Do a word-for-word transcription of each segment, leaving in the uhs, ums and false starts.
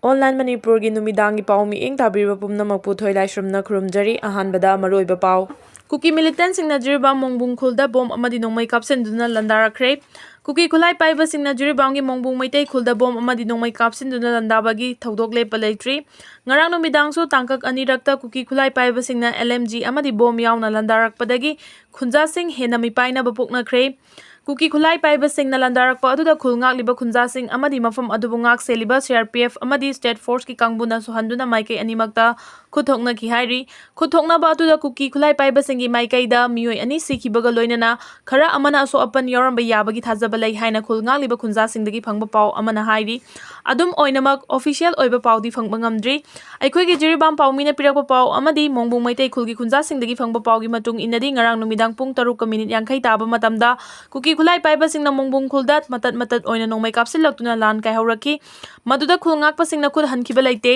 Online ꯃꯅꯤꯄꯨꯔꯒꯤ ꯅꯨꯃꯤꯗꯥꯡꯒꯤ ꯄꯥꯎ ꯃꯤꯠꯌꯦꯡ ꯇꯥꯕꯤꯔꯤꯕ ꯄꯨꯝꯅꯃꯛꯄꯨ ꯊꯣꯏꯂꯥꯏꯁ꯭ꯔꯝꯅ ꯈꯨꯔꯨꯝꯖꯔꯤ꯫ ꯑꯍꯥꯟꯕꯗ ꯃꯔꯨꯑꯣꯏꯕ ꯄꯥꯎ꯫ ꯀꯨꯀꯤ ꯃꯤꯂꯤꯇꯦꯟꯁꯤꯡꯅ ꯖꯤꯔꯤꯕꯥꯝ ꯃꯣꯡꯕꯨꯡ ꯈꯨꯜꯗ ꯕꯣꯝ ꯑꯃꯗꯤ ꯅꯣꯡꯃꯩ ꯀꯥꯞꯁꯤꯟꯗꯨꯅ ꯂꯥꯟꯗꯥꯔꯛꯈ꯭ꯔꯦ꯫ ꯀꯨꯀꯤ ꯈꯨꯠꯂꯥꯏ ꯄꯥꯏꯕꯁꯤꯡꯅ ꯖꯤꯔꯤꯕꯥꯝꯒꯤ ꯃꯣꯡꯕꯨꯡ ꯃꯩꯇꯩ ꯈꯨꯜꯗ ꯕꯣꯝ ꯑꯃꯗꯤ ꯅꯣꯡꯃꯩ ꯀꯥꯞꯁꯤꯟꯗꯨꯅ ꯂꯥꯟꯗꯥꯕꯒꯤ ꯊꯧꯗꯣꯛ ꯂꯦꯞꯄ ꯂꯩꯇ꯭ꯔꯤ꯫ ꯉꯔꯥꯡ ꯅꯨꯃꯤꯗꯥꯡꯁꯨ ꯇꯥꯡꯀꯛ ꯑꯅꯤꯔꯛꯇ ꯀꯨꯀꯤ ꯈꯨꯠꯂꯥꯏ ꯄꯥꯏꯕꯁꯤꯡꯅ ꯑꯦꯜ ꯑꯦꯝ ꯖꯤ ꯑꯃꯗꯤ ꯕꯣꯝ ꯌꯥꯎꯅ ꯂꯥꯟꯗꯥꯔꯛꯄꯗꯒꯤ ꯈꯨꯟꯖꯥꯁꯤꯡ ꯍꯦꯟꯅ ꯃꯤꯄꯥꯏꯅꯕ ꯄꯣꯛꯅꯈ꯭ꯔꯦ꯫ ꯀꯨꯀꯤ ꯈꯨꯠꯂꯥꯏ ꯄꯥꯏꯕꯁꯤꯡꯅ ꯂꯥꯟꯗꯥꯔꯛꯄ ꯑꯗꯨꯗ ꯈꯨꯜ ꯉꯥꯛꯂꯤꯕ ꯈꯨꯟꯖꯥꯁꯤꯡ ꯑꯃꯗꯤ ꯃꯐꯝ ꯑꯗꯨꯕꯨ ꯉꯥꯛ ꯁꯦꯜꯂꯤꯕ ꯁꯤ ꯑꯥꯔ ꯄꯤ ꯑꯦꯐ ꯑꯃꯗꯤ ꯁ꯭ꯇꯦꯠ ꯐꯣꯔꯁꯀꯤ ꯀꯥꯡꯕꯨꯅ ꯁꯨꯍꯟꯗꯨꯅ ꯃꯥꯏꯀꯩ ꯑꯅꯤꯃꯛꯇ ꯈꯨꯠ ꯊꯣꯛꯅꯈꯤ ꯍꯥꯏꯔꯤ꯫ ꯈꯨꯠ ꯊꯣꯛꯅꯕ ꯑꯗꯨꯗ ꯀꯨꯀꯤ ꯈꯨꯠꯂꯥꯏ ꯄꯥꯏꯕꯁꯤꯡꯒꯤ ꯃꯥꯏꯀꯩꯗ ꯃꯤꯑꯣꯏ ꯑꯅꯤ ꯁꯤꯈꯤꯕꯒ ꯂꯣꯏꯅꯅ ꯈꯔ ꯑꯃꯅ ꯑꯁꯣꯛ ꯑꯄꯟ ꯌꯥꯎꯔꯝꯕ ꯌꯥꯕꯒꯤ ꯊꯥꯖꯕ ꯂꯩ ꯍꯥꯏꯅ ꯈꯨꯜ ꯉꯥꯛꯂꯤꯕ ꯈꯨꯟꯖꯥꯁꯤꯡꯗꯒꯤ ꯐꯪꯕ ꯄꯥꯎ ꯑꯃꯅ ꯍꯥꯏꯔꯤ꯫ ꯑꯗꯨꯝ ꯑꯣꯏꯅꯃꯛ, ꯑꯣꯐꯤꯁꯤꯌꯦꯜ ꯑꯣꯏꯕ ꯄꯥꯎꯗꯤ ꯐꯪꯕ ꯉꯝꯗ꯭ꯔꯤ꯫ ꯑꯩꯈꯣꯏꯒꯤ ꯖꯤꯔꯤꯕꯥꯝ ꯄꯥꯎꯃꯤꯅ ꯄꯤꯔꯛꯄ ꯄꯥꯎ ꯑꯃꯗꯤ ꯃꯣꯡꯕꯨꯡ ꯃꯩꯇꯩ ꯈꯨꯜꯒꯤ ꯈꯨꯟꯖꯥꯁꯤꯡꯗꯒꯤ ꯐꯪꯕ ꯄꯥꯎꯒꯤ ꯃꯇꯨꯡ ꯏꯟꯅꯗꯤ, ꯉꯔꯥꯡ ꯅꯨꯃꯤꯗꯥꯡ ꯄꯨꯡ ꯇꯔꯨꯛꯀ ꯃꯤꯅꯤꯠ ꯌꯥꯡꯈꯩ ꯇꯥꯕ ꯃꯇꯝꯗ ꯀꯨꯀꯤ ꯈꯨꯠꯂꯥꯏ ꯄꯥꯏꯕꯁꯤꯡꯅ ꯃꯣꯡꯕꯨꯡ ꯈꯨꯜꯗ ꯃꯇꯠ ꯃꯇꯠ ꯑꯣꯏꯅ ꯅꯣꯡꯃꯩ ꯀꯥꯞꯁꯤꯜꯂꯛꯇꯨꯅ ꯂꯥꯟ ꯀꯥꯏꯍꯧꯔꯛꯈꯤ꯫ ꯃꯗꯨꯗ ꯈꯨꯜ ꯉꯥꯛꯄꯁꯤꯡꯅ ꯈꯨꯠ ꯍꯟꯈꯤꯕ ꯂꯩꯇꯦ꯫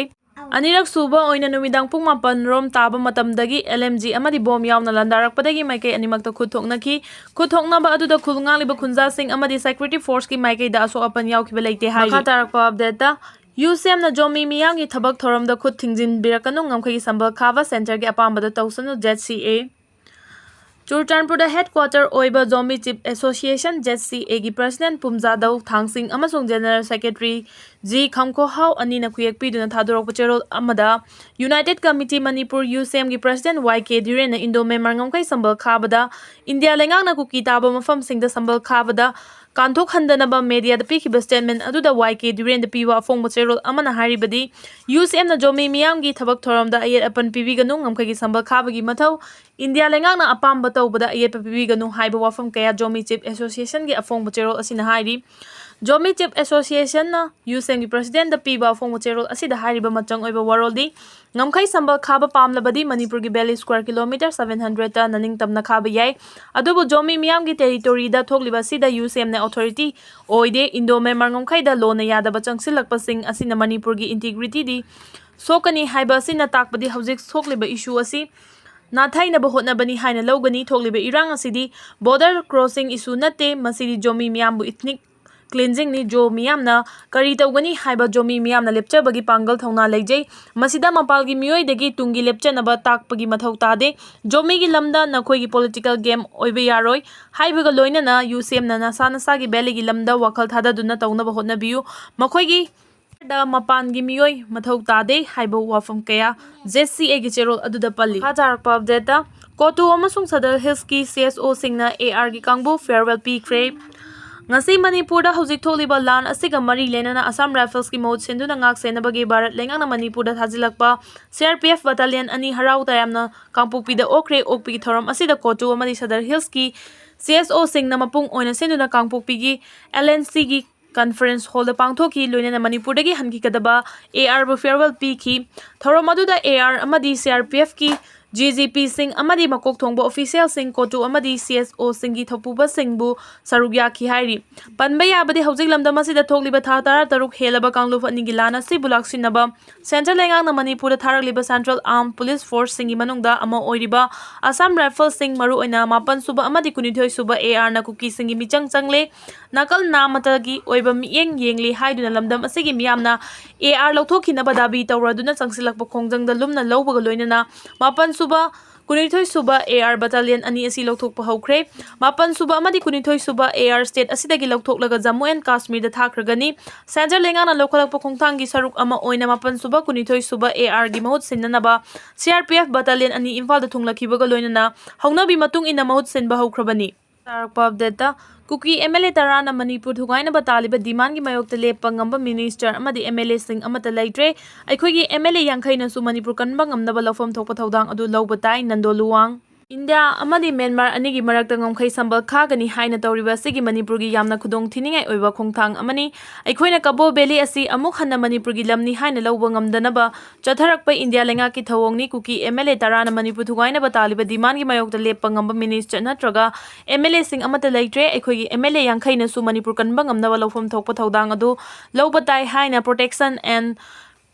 ꯑꯅꯤꯔꯛ ꯁꯨꯕ ꯑꯣꯏꯅ ꯅꯨꯃꯤꯗꯥꯡ ꯄꯨꯡ ꯃꯥꯄꯟ ꯔꯣꯝ ꯇꯥꯕ ꯃꯇꯝꯗꯒꯤ ꯑꯦꯜ ꯑꯦꯝ ꯖꯤ ꯑꯃꯗꯤ ꯕꯣꯝ ꯌꯥꯎꯅ ꯂꯥꯟꯗꯥꯔꯛꯄꯗꯒꯤ ꯃꯥꯏꯀꯩ ꯑꯅꯤꯃꯛꯇ ꯈꯨꯠ ꯊꯣꯛꯅꯈꯤ꯫ ꯈꯨꯠ ꯊꯣꯛꯅꯕ ꯑꯗꯨꯗ ꯈꯨꯜ ꯉꯥꯛꯂꯤꯕ ꯈꯨꯟꯖꯥꯁꯤꯡ ꯑꯃꯗꯤ ꯁꯦꯀ꯭ꯌꯨꯔꯤꯇꯤ ꯐꯣꯔꯁꯀꯤ ꯃꯥꯏꯀꯩꯗ ꯑꯁꯣꯛ ꯑꯄꯟ ꯌꯥꯎꯈꯤꯕ ꯂꯩꯇꯦ ꯍꯥꯏꯔꯤ꯫ ꯃꯈꯥ ꯇꯥꯔꯛꯄ ꯑꯞꯗꯦꯠꯇ, ꯌꯨ ꯁꯤ ꯑꯦꯝꯅ ꯖꯣꯃꯤ ꯃꯤꯌꯥꯝꯒꯤ ꯊꯕꯛ ꯊꯧꯔꯝꯗ ꯈꯨꯠ ꯊꯤꯡꯖꯤꯟꯕꯤꯔꯛꯀꯅꯨ, ꯉꯝꯈꯩꯒꯤ ꯁꯝꯕꯜ ꯈꯥꯕ, ꯁꯦꯟꯇꯔꯒꯤ ꯑꯄꯥꯝꯕꯗ ꯇꯧꯁꯅꯨ, ꯖꯦꯠ ꯁꯤ ꯑꯦ꯫ ꯆꯨꯔꯆꯥꯟꯄꯨꯔꯗ ꯍꯦꯗꯀ꯭ꯋꯥꯇꯔ ꯑꯣꯏꯕ ꯖꯣꯃꯤ ꯆꯤꯞ ꯑꯦꯁꯣꯁꯤꯌꯦꯁꯟ, ꯖꯦꯠ ꯁꯤ ꯑꯦꯒꯤ ꯄ꯭ꯔꯁꯤꯗꯦꯟꯠ ꯄꯨꯝꯖꯥꯗꯧ ꯊꯥꯡꯁꯤꯡ ꯑꯃꯁꯨꯡ ꯖꯦꯅꯔꯦꯜ ꯁꯦꯀ꯭ꯔꯦꯇꯔꯤ ꯖꯤ ꯈꯝꯈꯣꯍꯥꯎ ꯑꯅꯤꯅ ꯈꯨꯌꯦꯛ ꯄꯤꯗꯨꯅ ꯊꯥꯗꯣꯔꯛꯄ ꯆꯦꯔꯣꯜ ꯑꯃꯗ, ꯌꯨꯅꯥꯏꯇꯦꯗ ꯀꯃꯤꯇꯤ ꯃꯅꯤꯄꯨꯔ, ꯌꯨ ꯁꯤ ꯑꯦꯝꯒꯤ ꯄ꯭ꯔꯁꯤꯗꯦꯟꯠ ꯋꯥꯏ ꯀꯦ ꯙꯤꯔꯦꯟꯅ ꯏꯟꯗꯣ ꯃ꯭ꯌꯥꯟꯃꯥꯔ ꯉꯝꯈꯩ ꯁꯝꯕꯜ ꯈꯥꯕꯗ ꯏꯟꯗꯤꯌꯥ ꯂꯩꯉꯥꯛꯅ ꯀꯨꯀꯤ ꯇꯥꯕ ꯃꯐꯝꯁꯤꯡꯗ ꯁꯝꯕꯜ ꯈꯥꯕꯗ ꯀꯥꯟꯊꯣꯛꯍꯟꯗꯅꯕ ꯃꯦꯗꯤꯌꯥꯗ ꯄꯤꯈꯤꯕ ꯁ꯭ꯇꯦꯠꯃꯦꯟꯠ ꯑꯗꯨꯗ ꯋꯥꯏ ꯀꯦ ꯙꯤꯔꯦꯟꯗ ꯄꯤꯕ ꯑꯐꯣꯡꯕ ꯆꯦꯔꯣꯜ ꯑꯃꯅ ꯍꯥꯏꯔꯤꯕꯗꯤ, ꯌꯨ ꯁꯤ ꯑꯦꯝꯅ ꯖꯣꯃꯤ ꯃꯤꯌꯥꯝꯒꯤ ꯊꯕꯛ ꯊꯧꯔꯝꯗ ꯑꯌꯦꯠ ꯑꯄꯟ ꯄꯤꯕꯤꯒꯅꯨ, ꯉꯝꯈꯩꯒꯤ ꯁꯝꯕꯜ ꯈꯥꯕꯒꯤ ꯃꯊꯧ ꯏꯟꯗꯤꯌꯥ ꯂꯩꯉꯥꯛꯅ ꯑꯄꯥꯝꯕ ꯇꯧꯕꯗ ꯑꯌꯦꯠꯄ ꯄꯤꯕꯤꯒꯅꯨ ꯍꯥꯏꯕ ꯋꯥꯐꯝ ꯀꯌꯥ ꯖꯣꯃꯤ ꯆꯤꯞ ꯑꯦꯁꯣꯁꯤꯌꯦꯁꯟꯒꯤ ꯑꯐꯣꯡꯕ ꯆꯦꯔꯣꯜ ꯑꯁꯤꯅ ꯍꯥꯏꯔꯤ꯫ ꯖꯣꯃꯤ ꯆꯤꯞ ꯑꯦꯁꯣꯁꯤꯌꯦꯁꯟꯅ ꯌꯨ ꯁꯤ ꯑꯦꯝꯒꯤ ꯄ꯭ꯔꯁꯤꯗꯦꯟꯠꯗ ꯄꯤꯕ ꯑꯐꯣꯡꯕ ꯆꯦꯔꯣꯜ ꯑꯁꯤꯗ ꯍꯥꯏꯔꯤꯕ ꯃꯆꯪ ꯑꯣꯏꯕ ꯋꯥꯔꯣꯜꯗꯤ, ꯉꯝꯈꯩ ꯁꯝꯕꯜ ꯈꯥꯕ ꯄꯥꯝꯂꯕꯗꯤ ꯃꯅꯤꯄꯨꯔꯒꯤ ꯚꯦꯂꯤ ꯁ꯭ꯀ꯭ꯋꯥꯔ ꯀꯤꯂꯣꯃꯤꯇꯔ ꯁꯚꯦꯟ ꯍꯟꯗ꯭ꯔꯦꯗꯇ ꯅꯅꯤꯡꯇꯝꯅ ꯈꯥꯕ ꯌꯥꯏ꯫ ꯑꯗꯨꯕꯨ ꯖꯣꯃꯤ ꯃꯤꯌꯥꯝꯒꯤ ꯇꯦꯔꯤꯇꯣꯔꯤꯗ ꯊꯣꯛꯂꯤꯕ ꯑꯁꯤꯗ ꯌꯨ ꯁꯤ ꯑꯦꯝꯅ ꯑꯣꯊꯣꯔꯤꯇꯤ ꯑꯣꯏꯗꯦ꯫ ꯏꯟꯗꯣ ꯃ꯭ꯌꯥꯟꯃꯥꯔ ꯉꯝꯈꯩꯗ ꯂꯣꯟꯅ ꯌꯥꯗꯕ ꯆꯪꯁꯤꯜꯂꯛꯄꯁꯤꯡ ꯑꯁꯤꯅ ꯃꯅꯤꯄꯨꯔꯒꯤ ꯏꯟꯇꯤꯒ꯭ꯔꯤꯇꯤꯗꯤ ꯁꯣꯛꯀꯅꯤ ꯍꯥꯏꯕ ꯑꯁꯤꯅ ꯇꯥꯛꯄꯗꯤ ꯍꯧꯖꯤꯛ ꯊꯣꯛꯂꯤꯕ ꯏꯁꯨ ꯑꯁꯤ ꯅꯥꯊꯩꯅꯕ ꯍꯣꯠꯅꯕꯅꯤ ꯍꯥꯏꯅ ꯂꯧꯒꯅꯤ꯫ ꯊꯣꯛꯂꯤꯕ ꯏꯔꯥꯡ ꯑꯁꯤꯗꯤ ꯕꯣꯔꯗꯔ ꯀ꯭ꯔꯣꯁꯤꯡ ꯏꯁꯨ ꯅꯠꯇꯦ, ꯃꯁꯤꯗꯤ ꯖꯣꯃꯤ ꯃꯤꯌꯥꯝꯕꯨ ꯏꯊꯅꯤꯛ cleansingꯅꯤ꯫ ꯖꯣ ꯃꯤꯌꯥꯝꯅ ꯀꯔꯤ ꯇꯧꯒꯅꯤ ꯍꯥꯏꯕ ꯖꯣꯃꯤ ꯃꯤꯌꯥꯝꯅ ꯂꯦꯞꯆꯕꯒꯤ ꯄꯥꯡꯒꯜ ꯊꯧꯅꯥ ꯂꯩꯖꯩ꯫ ꯃꯁꯤꯗ ꯃꯄꯥꯟꯒꯤ ꯃꯤꯑꯣꯏꯗꯒꯤ ꯇꯨꯡꯒꯤ ꯂꯦꯞꯆꯅꯕ ꯇꯥꯛꯄꯒꯤ ꯃꯊꯧ ꯇꯥꯗꯦ꯫ ꯖꯣꯃꯤꯒꯤ ꯂꯝꯗ ꯅꯈꯣꯏꯒꯤ political game ꯑꯣꯏꯕ ꯌꯥꯔꯣꯏ ꯍꯥꯏꯕꯒ ꯂꯣꯏꯅꯅ ꯌꯨ ꯁꯦꯝꯅ ꯅꯁꯥ ꯅꯁꯥꯒꯤ valleyꯒꯤ ꯂꯝꯗ ꯋꯥꯈꯜ ꯊꯥꯗꯗꯨꯅ ꯇꯧꯅꯕ ꯍꯣꯠꯅꯕꯤꯌꯨ꯫ ꯃꯈꯣꯏꯒꯤ ꯗ ꯃꯄꯥꯟꯒꯤ ꯃꯤꯑꯣꯏ ꯃꯊꯧ ꯇꯥꯗꯦ ꯍꯥꯏꯕ ꯋꯥꯐꯝ ꯀꯌꯥ ꯖꯦ ꯁꯤ ꯑꯦꯒꯤ ꯆꯦꯔꯣꯜ ꯑꯗꯨꯗ ꯄꯜꯂꯤ꯫ ꯃꯈꯥ ꯇꯥꯔꯛꯄ updateꯇ, ꯀꯣꯇꯨ ꯑꯃꯁꯨꯡ ꯁꯗꯔ ꯍꯤꯜꯁꯀꯤ ꯁꯤ ꯑꯦꯁ ꯑꯣꯁꯤꯡꯅ ꯑꯦ ꯑꯥꯔꯒꯤ ꯀꯥꯡꯕꯨ farewell ꯄꯤꯈ꯭ꯔꯦ꯫ ꯉꯁꯤ ꯃꯅꯤꯄꯨꯔꯗ ꯍꯧꯖꯤꯛ ꯊꯣꯛꯂꯤꯕ ꯂꯥꯟ ꯑꯁꯤꯒ ꯃꯔꯤ ꯂꯩꯅꯅ ꯑꯁꯥꯝ ꯔꯥꯏꯐꯜꯁꯀꯤ ꯃꯍꯨꯠ ꯁꯤꯟꯗꯨꯅ ꯉꯥꯛ ꯁꯦꯟꯅꯕꯒꯤ ꯚꯥꯔꯠ ꯂꯩꯉꯥꯛꯅ ꯃꯅꯤꯄꯨꯔꯗ ꯊꯥꯖꯤꯜꯂꯛꯄ ꯁꯤ ꯑꯥꯔ ꯄꯤ ꯑꯦꯐ battalion ꯑꯅꯤ ꯍꯔꯥꯎ ꯇꯌꯥꯝꯅ ꯀꯥꯡꯄꯣꯛꯄꯤꯗ ꯑꯣꯛꯈ꯭ꯔꯦ꯫ ꯑꯣꯛꯄꯒꯤ ꯊꯧꯔꯝ ꯑꯁꯤꯗ ꯀꯣꯇꯨ ꯑꯃꯗꯤ ꯁꯗꯔ ꯍꯤꯜꯁꯀꯤ ꯁꯤ ꯑꯦꯁ ꯑꯣꯁꯤꯡꯅ ꯃꯄꯨꯡ ꯑꯣꯏꯅ ꯁꯤꯟꯗꯨꯅ ꯀꯥꯡꯄꯣꯛꯄꯤꯒꯤ ꯑꯦꯜ ꯑꯦꯟ ꯁꯤꯒꯤ conference hallꯗ ꯄꯥꯡꯊꯣꯛꯈꯤ꯫ ꯂꯣꯏꯅꯅ ꯃꯅꯤꯄꯨꯔꯗꯒꯤ ꯍꯟꯈꯤꯒꯗꯕ ꯑꯦ ꯑꯥꯔꯕꯨ farewell ꯄꯤꯈꯤ꯫ ꯊꯧꯔꯝ ꯑꯗꯨꯗ ꯑꯦ ꯑꯥꯔ ꯑꯃꯗꯤ ꯁꯤ ꯑꯥꯔ ꯄꯤ ꯑꯦꯐꯀꯤ ꯖꯤ ꯖꯤ ꯄꯤꯁꯤꯡ ꯑꯃꯗꯤ ꯃꯀꯣꯛ ꯊꯣꯡꯕ officialꯁꯤꯡ, ꯀꯣꯇꯨ ꯑꯃꯗꯤ ꯁꯤ ꯑꯦꯁ ꯑꯣꯁꯤꯡꯒꯤ ꯊꯧꯄꯨꯕꯁꯤꯡꯕꯨ ꯁꯔꯨꯛ ꯌꯥꯈꯤ ꯍꯥꯏꯔꯤ꯫ ꯄꯟꯕ ꯌꯥꯕꯗꯤ, ꯍꯧꯖꯤꯛ ꯂꯝꯗꯝ ꯑꯁꯤꯗ ꯊꯣꯛꯂꯤꯕ ꯊꯥ ꯇꯔꯥ ꯇꯔꯨꯛ ꯍꯦꯜꯂꯕ ꯀꯥꯡꯂꯨꯞ ꯑꯅꯤꯒꯤ ꯂꯥꯟ ꯑꯁꯤꯕꯨ ꯂꯥꯛꯁꯤꯟꯅꯕ central ꯂꯩꯉꯥꯛꯅ ꯃꯅꯤꯄꯨꯔꯗ ꯊꯥꯔꯛꯂꯤꯕ central armed police forceꯁꯤꯡꯒꯤ ꯃꯅꯨꯡꯗ ꯑꯃ ꯑꯣꯏꯔꯤꯕ ꯑꯁꯥꯝ ꯔꯥꯏꯐꯜꯁꯤꯡ, ꯃꯔꯨꯑꯣꯏꯅ ꯃꯥꯄꯟ ꯁꯨꯕ ꯑꯃꯗꯤ ꯀꯨꯟꯅꯤꯊꯣꯏ ꯁꯨꯕ ꯑꯦ ꯑꯥꯔꯅ ꯀꯨꯀꯤꯁꯤꯡꯒꯤ ꯃꯤꯆꯪ ꯆꯪꯂꯦ, ꯅꯥꯀꯜ ꯅꯥꯝꯃꯇꯒꯤ ꯑꯣꯏꯕ ꯃꯤꯠꯌꯦꯡ ꯌꯦꯡꯂꯤ ꯍꯥꯏꯗꯨꯅ ꯂꯝꯗꯝ ꯑꯁꯤꯒꯤ ꯃꯤꯌꯥꯝꯅ ꯑꯦ ꯑꯥꯔ ꯂꯧꯊꯣꯛꯈꯤꯅꯕ ꯗꯥꯕꯤ ꯇꯧꯔꯗꯨꯅ ꯆꯪꯁꯤꯜꯂꯛꯄ ꯈꯣꯡꯖꯪꯗ ꯂꯨꯝꯅ ꯂꯧꯕꯒ ꯂꯣꯏꯅꯅ ꯃꯥꯄꯟ ꯁꯨꯕ, ꯀꯨꯟꯅꯤꯊꯣꯏ ꯁꯨꯕ ꯑꯦ ꯑꯥꯔ battalion ꯑꯅꯤ ꯑꯁꯤ ꯂꯧꯊꯣꯛꯄ ꯍꯧꯈ꯭ꯔꯦ꯫ ꯃꯥꯄꯟ ꯁꯨꯕ ꯑꯃꯗꯤ ꯀꯨꯟꯅꯤꯊꯣꯏ ꯁꯨꯕ ꯑꯦ ꯑꯥꯔ state ꯑꯁꯤꯗꯒꯤ ꯂꯧꯊꯣꯛꯂꯒ ꯖꯝꯃꯨ and ꯀꯥꯁꯃꯤꯔꯗ ꯊꯥꯈ꯭ꯔꯒꯅꯤ꯫ Central ꯂꯩꯉꯥꯛꯅ ꯂꯧꯈꯠꯂꯛꯄ ꯈꯣꯡꯊꯥꯡꯒꯤ ꯁꯔꯨꯛ ꯑꯃ ꯑꯣꯏꯅ ꯃꯥꯄꯟ ꯁꯨꯕ, ꯀꯨꯟꯅꯤꯊꯣꯏ ꯁꯨꯕ ꯑꯦ ꯑꯥꯔꯒꯤ ꯃꯍꯨꯠ ꯁꯤꯟꯅꯅꯕ ꯁꯤ ꯑꯥꯔ ꯄꯤ ꯑꯦꯐ battalion ꯑꯅꯤ ꯏꯝꯐꯥꯜꯗ ꯊꯨꯡꯂꯛꯈꯤꯕꯒ ꯂꯣꯏꯅꯅ ꯍꯧꯅꯕꯤ ꯃꯇꯨꯡ ꯏꯟꯅ ꯃꯍꯨꯠ ꯁꯤꯟꯕ ꯍꯧꯈ꯭ꯔꯕꯅꯤ꯫ ꯇꯥꯔꯛꯄ updateꯇ, ꯀꯨꯀꯤ ꯑꯦꯝ ꯑꯦꯜ ꯑꯦ ꯇꯔꯥꯅ ꯃꯅꯤꯄꯨꯔ ꯊꯨꯒꯥꯏꯅꯕ ꯇꯥꯜꯂꯤꯕ demandꯒꯤ ꯃꯥꯌꯣꯛꯇ ꯂꯦꯞꯄ ꯉꯝꯕ minister ꯑꯃꯗꯤ ꯑꯦꯝ ꯑꯦꯜ ꯑꯦꯁꯤꯡ ꯑꯃꯠꯇ ꯂꯩꯇ꯭ꯔꯦ꯫ ꯑꯩꯈꯣꯏꯒꯤ ꯑꯦꯝ ꯑꯦꯜ ꯑꯦ ꯌꯥꯡꯈꯩꯅꯁꯨ ꯃꯅꯤꯄꯨꯔ ꯀꯟꯕ ꯉꯝꯅꯕ ꯂꯧꯐꯝ ꯊꯣꯛꯄ ꯊꯧꯗꯥꯡ ꯑꯗꯨ ꯂꯧꯕ ꯇꯥꯏ, ꯅꯟꯗꯣ ꯂꯨꯋꯥꯡ꯫ ꯏꯟꯗꯤꯌꯥ ꯑꯃꯗꯤ ꯃ꯭ꯌꯥꯟꯃꯥꯔ ꯑꯅꯤꯒꯤ ꯃꯔꯛꯇ ꯉꯝꯈꯩ ꯁꯝꯕꯜ ꯈꯥꯒꯅꯤ ꯍꯥꯏꯅ ꯇꯧꯔꯤꯕ ꯑꯁꯤꯒꯤ ꯃꯅꯤꯄꯨꯔꯒꯤ ꯌꯥꯝꯅ ꯈꯨꯗꯣꯡ ꯊꯤꯅꯤꯡꯉꯥꯏ ꯑꯣꯏꯕ ꯈꯣꯡꯊꯥꯡ ꯑꯃꯅꯤ꯫ ꯑꯩꯈꯣꯏꯅ ꯀꯕꯣ ꯚꯦꯂꯤ ꯑꯁꯤ ꯑꯃꯨꯛ ꯍꯟꯅ ꯃꯅꯤꯄꯨꯔꯒꯤ ꯂꯝꯅꯤ ꯍꯥꯏꯅ ꯂꯧꯕ ꯉꯝꯗꯅꯕ ꯆꯠꯊꯔꯛꯄ ꯏꯟꯗꯤꯌꯥ ꯂꯩꯉꯥꯛꯀꯤ ꯊꯧꯑꯣꯡꯅꯤ꯫ ꯀꯨꯀꯤ ꯑꯦꯝ ꯑꯦꯜ ꯑꯦ ꯇꯔꯥꯅ ꯃꯅꯤꯄꯨꯔ ꯊꯨꯒꯥꯏꯅꯕ ꯇꯥꯜꯂꯤꯕ demandꯒꯤ ꯃꯥꯌꯣꯛꯇ ꯂꯦꯞꯄ ꯉꯝꯕ minister ꯅꯠꯇ꯭ꯔꯒ ꯑꯦꯝ ꯑꯦꯜ ꯑꯦꯁꯤꯡ ꯑꯃꯠꯇ ꯂꯩꯇ꯭ꯔꯦ꯫ ꯑꯩꯈꯣꯏꯒꯤ ꯑꯦꯝ ꯑꯦꯜ ꯑꯦ ꯌꯥꯡꯈꯩꯅꯁꯨ ꯃꯅꯤꯄꯨꯔ ꯀꯟꯕ ꯉꯝꯅꯕ ꯂꯧꯐꯝ ꯊꯣꯛꯄ ꯊꯧꯗꯥꯡ ꯑꯗꯨ ꯂꯧꯕ ꯇꯥꯏ ꯍꯥꯏꯅ Protection and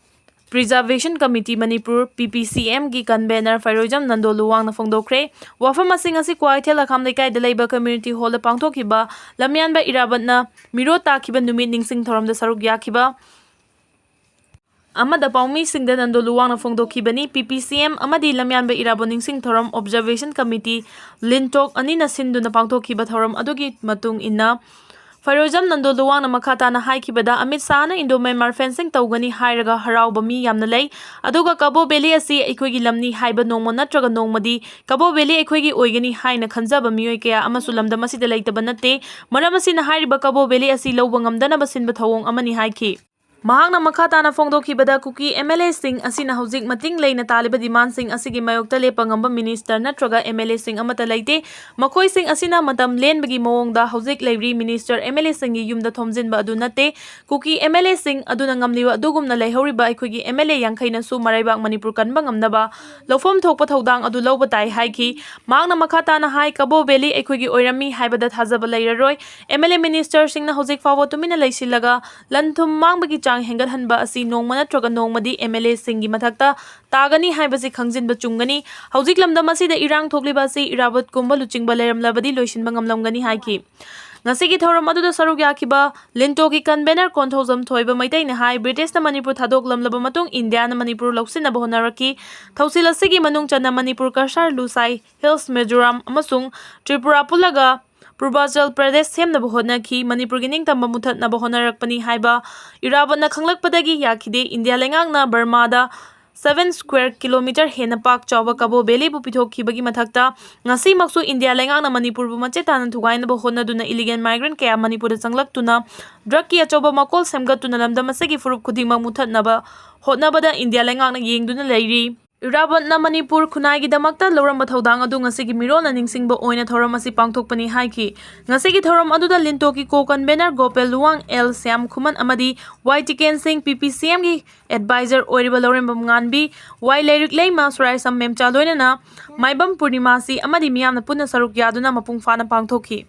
Reservation Committee Manipur, P P C M ꯒꯤ convener ꯐꯩꯔꯣꯏꯖꯝ ꯅꯟꯗꯣ ꯂꯨꯋꯥꯡꯅ ꯐꯣꯡꯗꯣꯛꯈ꯭ꯔꯦ꯫ ꯋꯥꯐꯝ ꯑꯁꯤꯡ ꯑꯁꯤ ꯀ꯭ꯋꯥꯀꯩꯊꯦꯜ ꯑꯈꯥꯝ ꯂꯩꯀꯥꯏꯗ ꯂꯩꯕ community hall ꯗ ꯄꯥꯡꯊꯣꯛꯈꯤꯕ ꯂꯝꯌꯥꯟꯕ ꯏꯔꯥꯕꯠꯅ ꯃꯤꯔꯣ ꯇꯥꯈꯤꯕ ꯅꯨꯃꯤꯠ ꯅꯤꯡꯁꯤꯡ ꯊꯧꯔꯝꯗ ꯁꯔꯨꯛ ꯌꯥꯈꯤꯕ ꯑꯃꯗ ꯄꯥꯎꯃꯤꯁꯤꯡꯗ Nando ꯂꯨꯋꯥꯡꯅ ꯐꯣꯡꯗꯣꯛꯈꯤꯕꯅꯤ꯫ P P C M ꯑꯃꯗꯤ ꯂꯝꯌꯥꯟꯕ ꯏꯔꯥꯕꯣꯠ ꯅꯤꯡꯁꯤꯡ ꯊꯧꯔꯝ Observation Committee ꯂꯤꯟꯇꯣꯛ ꯑꯅꯤꯅ ꯁꯤꯟꯗꯨꯅ ꯄꯥꯡꯊꯣꯛꯈꯤꯕ ꯊꯧꯔꯝ ꯑꯗꯨꯒꯤ ꯃꯇꯨꯡ ꯏꯟꯅ, ꯐꯩꯔꯣꯏꯖꯝ ꯅꯟꯗꯣ ꯂꯨꯋꯥꯡꯅ ꯃꯈꯥ ꯇꯥꯅ ꯍꯥꯏꯈꯤꯕꯗ, ꯑꯃꯤꯠ ꯁꯥꯍꯅ Indo Myanmar fencing ꯇꯧꯒꯅꯤ ꯍꯥꯏꯔꯒ ꯍꯔꯥꯎꯕ ꯃꯤ ꯌꯥꯝꯅ ꯂꯩ, ꯑꯗꯨꯒ ꯀꯕꯣ ꯚꯦꯂꯤ ꯑꯁꯤ ꯑꯩꯈꯣꯏꯒꯤ ꯂꯝꯅꯤ ꯍꯥꯏꯕ ꯅꯣꯡꯃ ꯅꯠꯇ꯭ꯔꯒ ꯅꯣꯡꯃꯗꯤ ꯀꯕꯣ ꯚꯦꯂꯤ ꯑꯩꯈꯣꯏꯒꯤ ꯑꯣꯏꯒꯅꯤ ꯍꯥꯏꯅ ꯈꯟꯖꯕ ꯃꯤꯑꯣꯏ ꯀꯌꯥ ꯑꯃꯁꯨ ꯂꯝꯗꯝ ꯑꯁꯤꯗ ꯂꯩꯇꯕ ꯅꯠꯇꯦ꯫ ꯃꯔꯝ ꯑꯁꯤꯅ, ꯍꯥꯏꯔꯤꯕ ꯀꯕꯣ ꯚꯦꯂꯤ ꯑꯁꯤ ꯂꯧꯕ ꯉꯝꯗꯅꯕ ꯁꯤꯟꯕ ꯊꯧꯑꯣꯡ ꯑꯃꯅꯤ ꯍꯥꯏꯈꯤ꯫ ꯃꯍꯥꯛꯅ ꯃꯈꯥ ꯇꯥꯅ ꯐꯣꯡꯗꯣꯛꯈꯤꯕꯗ, ꯀꯨꯀꯤ M L A ꯁꯤꯡ ꯑꯁꯤꯅ ꯍꯧꯖꯤꯛ ꯃꯇꯤꯡ ꯂꯩꯅ ꯇꯥꯜꯂꯤꯕ demand ꯁꯤꯡ ꯑꯁꯤꯒꯤ ꯃꯥꯌꯣꯛꯇ ꯂꯦꯞꯄ ꯉꯝꯕ minister ꯅꯠꯇ꯭ꯔꯒ M L A ꯁꯤꯡ ꯑꯃꯠꯇ ꯂꯩꯇꯦ꯫ ꯃꯈꯣꯏꯁꯤꯡ ꯑꯁꯤꯅ ꯃꯇꯝ ꯂꯦꯟꯕꯒꯤ ꯃꯑꯣꯡꯗ ꯍꯧꯖꯤꯛ ꯂꯩꯔꯤ, minister, M L A ꯁꯤꯡꯒꯤ ꯌꯨꯝꯗ ꯊꯣꯝꯖꯤꯟꯕ ꯑꯗꯨ ꯅꯠꯇꯦ꯫ ꯀꯨꯀꯤ M L A ꯁꯤꯡ ꯑꯗꯨꯅ ꯉꯝꯂꯤꯕ ꯑꯗꯨꯒꯨꯝꯅ ꯂꯩꯍꯧꯔꯤꯕ ꯑꯩꯈꯣꯏꯒꯤ M L A ꯌꯥꯡꯈꯩꯅꯁꯨ ꯃꯔꯩꯕꯥꯛ ꯃꯅꯤꯄꯨꯔ ꯀꯟꯕ ꯉꯝꯅꯕ ꯂꯧꯐꯝ ꯊꯣꯛꯄ ꯊꯧꯗꯥꯡ ꯑꯗꯨ ꯂꯧꯕ ꯇꯥꯏ ꯍꯥꯏꯈꯤ꯫ ꯃꯍꯥꯛꯅ ꯃꯈꯥ ꯇꯥꯅ ꯍꯥꯏ, ꯀꯕꯣ ꯚꯦꯂꯤ ꯑꯩꯈꯣꯏꯒꯤ ꯑꯣꯏꯔꯝꯃꯤ ꯍꯥꯏꯕꯗ ꯊꯥꯖꯕ ꯂꯩꯔꯔꯣꯏ꯫ M L A, minister ꯁꯤꯡꯅ ꯍꯧꯖꯤꯛ ꯐꯥꯎꯕ ꯇꯨꯃꯤꯟꯅ ꯂꯩꯁꯤꯜꯂꯒ ꯂꯟ ꯊꯨꯝ ꯃꯥꯡꯕꯒꯤ ꯆꯥꯡ ꯍꯦꯟꯒꯠꯍꯟꯕ ꯑꯁꯤ ꯅꯣꯡꯃ ꯅꯠꯇ꯭ꯔꯒ ꯅꯣꯡꯃꯗꯤ M L A ꯁꯤꯡꯒꯤ ꯃꯊꯛꯇ ꯇꯥꯒꯅꯤ ꯍꯥꯏꯕꯁꯤ ꯈꯪꯖꯤꯟꯕ ꯆꯨꯝꯒꯅꯤ꯫ ꯍꯧꯖꯤꯛ ꯂꯝꯗꯝ ꯑꯁꯤꯗ ꯏꯔꯥꯡ ꯊꯣꯛꯂꯤꯕ ꯑꯁꯤ ꯏꯔꯥꯕꯣꯠꯀꯨꯝꯕ ꯂꯨꯆꯤꯡꯕ ꯂꯩꯔꯝꯂꯕꯗꯤ ꯂꯣꯏꯁꯤꯟꯕ ꯉꯝꯂꯝꯒꯅꯤ ꯍꯥꯏꯈꯤ꯫ ꯉꯁꯤꯒꯤ ꯊꯧꯔꯝ ꯑꯗꯨꯗ ꯁꯔꯨꯛ ꯌꯥꯈꯤꯕ ꯂꯤꯟꯇꯣꯒꯤ convener ꯀꯣꯟꯊꯧꯖꯝ ꯊꯣꯏꯕ ꯃꯩꯇꯩꯅ ꯍꯥꯏ, ꯕ꯭ꯔꯤꯇꯤꯁꯅ ꯃꯅꯤꯄꯨꯔ ꯊꯥꯗꯣꯛꯂꯝꯂꯕ ꯃꯇꯨꯡ ꯏꯟꯗꯤꯌꯥꯅ ꯃꯅꯤꯄꯨꯔ ꯂꯧꯁꯤꯟꯅꯕ ꯍꯣꯠꯅꯔꯛꯈꯤ꯫ ꯊꯧꯁꯤꯜ ꯑꯁꯤꯒꯤ ꯃꯅꯨꯡ ꯆꯟꯅ ꯃꯅꯤꯄꯨꯔ, ꯀꯁꯥꯔ, ꯂꯨꯁꯥꯏ ꯍꯤꯜꯁ, ꯃꯤꯖꯣꯔꯥꯝ ꯑꯃꯁꯨꯡ ꯇ꯭ꯔꯤꯄꯨꯔꯥ ꯄꯨꯜꯂꯒ ꯄꯨꯔꯕꯥꯆꯜ ꯄ꯭ꯔꯗꯦꯁ ꯁꯦꯝꯅꯕ ꯍꯣꯠꯅꯈꯤ꯫ ꯃꯅꯤꯄꯨꯔꯒꯤ ꯅꯤꯡꯇꯝꯕ ꯃꯨꯊꯠꯅꯕ ꯍꯣꯠꯅꯔꯛꯄꯅꯤ ꯍꯥꯏꯕ ꯏꯔꯥꯕꯣꯠꯅ ꯈꯪꯂꯛꯄꯗꯒꯤ ꯌꯥꯈꯤꯗꯦ꯫ ꯏꯟꯗꯤꯌꯥ ꯂꯩꯉꯥꯛꯅ ꯕꯔꯃꯥꯗ seven square kilometer ꯍꯦꯟꯅ ꯄꯥꯛ ꯆꯥꯎꯕ ꯀꯕꯣ ꯚꯦꯂꯤꯕꯨ ꯄꯤꯊꯣꯛꯈꯤꯕꯒꯤ ꯃꯊꯛꯇ, ꯉꯁꯤꯃꯛꯁꯨ ꯏꯟꯗꯤꯌꯥ ꯂꯩꯉꯥꯛꯅ ꯃꯅꯤꯄꯨꯔꯕꯨ ꯃꯆꯦꯠ ꯇꯥꯅ ꯊꯨꯒꯥꯏꯅꯕ ꯍꯣꯠꯅꯗꯨꯅ illegal migrant ꯀꯌꯥ ꯃꯅꯤꯄꯨꯔꯗ ꯆꯪꯂꯛꯇꯨꯅ drug ꯀꯤ ꯑꯆꯧꯕ ꯃꯀꯣꯜ ꯁꯦꯝꯒꯠꯇꯨꯅ ꯂꯝꯗꯝ ꯑꯁꯤꯒꯤ ꯐꯨꯔꯨꯞ ꯈꯨꯗꯤꯡꯃꯛ ꯃꯨꯊꯠꯅꯕ ꯍꯣꯠꯅꯕꯗ ꯏꯟꯗꯤꯌꯥ ꯂꯩꯉꯥꯛꯅ ꯌꯦꯡꯗꯨꯅ ꯂꯩꯔꯤ꯫ ꯏꯔꯥꯕꯣꯠꯅ ꯃꯅꯤꯄꯨꯔ ꯈꯨꯟꯅꯥꯏꯒꯤꯗꯃꯛꯇ ꯂꯧꯔꯝꯕ ꯊꯧꯗꯥꯡ ꯑꯗꯨ ꯉꯁꯤꯒꯤ ꯃꯤꯔꯣꯜꯅ ꯅꯤꯡꯁꯤꯡꯕ ꯑꯣꯏꯅ ꯊꯧꯔꯝ ꯑꯁꯤ ꯄꯥꯡꯊꯣꯛꯄꯅꯤ ꯍꯥꯏꯈꯤ꯫ ꯉꯁꯤꯒꯤ ꯊꯧꯔꯝ ꯑꯗꯨꯗ ꯂꯤꯟꯇꯣꯒꯤ co-convener ꯒꯣꯄꯦꯜ ꯂꯨꯋꯥꯡ, ꯑꯦꯜ ꯁ꯭ꯌꯥꯝ ꯈꯨꯃꯟ ꯑꯃꯗꯤ ꯋꯥꯏ ꯇꯤꯀꯦꯟ ꯁꯤꯡ, P P C M ꯒꯤ advisor ꯑꯣꯏꯔꯤꯕ ꯂꯧꯔꯦꯝꯕꯝ ꯉꯥꯟꯕꯤ, ꯋꯥꯏ ꯂꯩꯔꯤꯛꯂꯩꯃ ꯁꯨꯔꯥꯏꯁꯝ ꯃꯦꯝꯆꯥ ꯂꯣꯏꯅꯅ ꯃꯥꯏꯕꯝ ꯄꯨꯔꯅꯤꯃꯥꯁꯤ ꯑꯃꯗꯤ ꯃꯤꯌꯥꯝꯅ ꯄꯨꯟꯅ ꯁꯔꯨꯛ ꯌꯥꯗꯨꯅ ꯃꯄꯨꯡ ꯐꯥꯅ ꯄꯥꯡꯊꯣꯛꯈꯤ꯫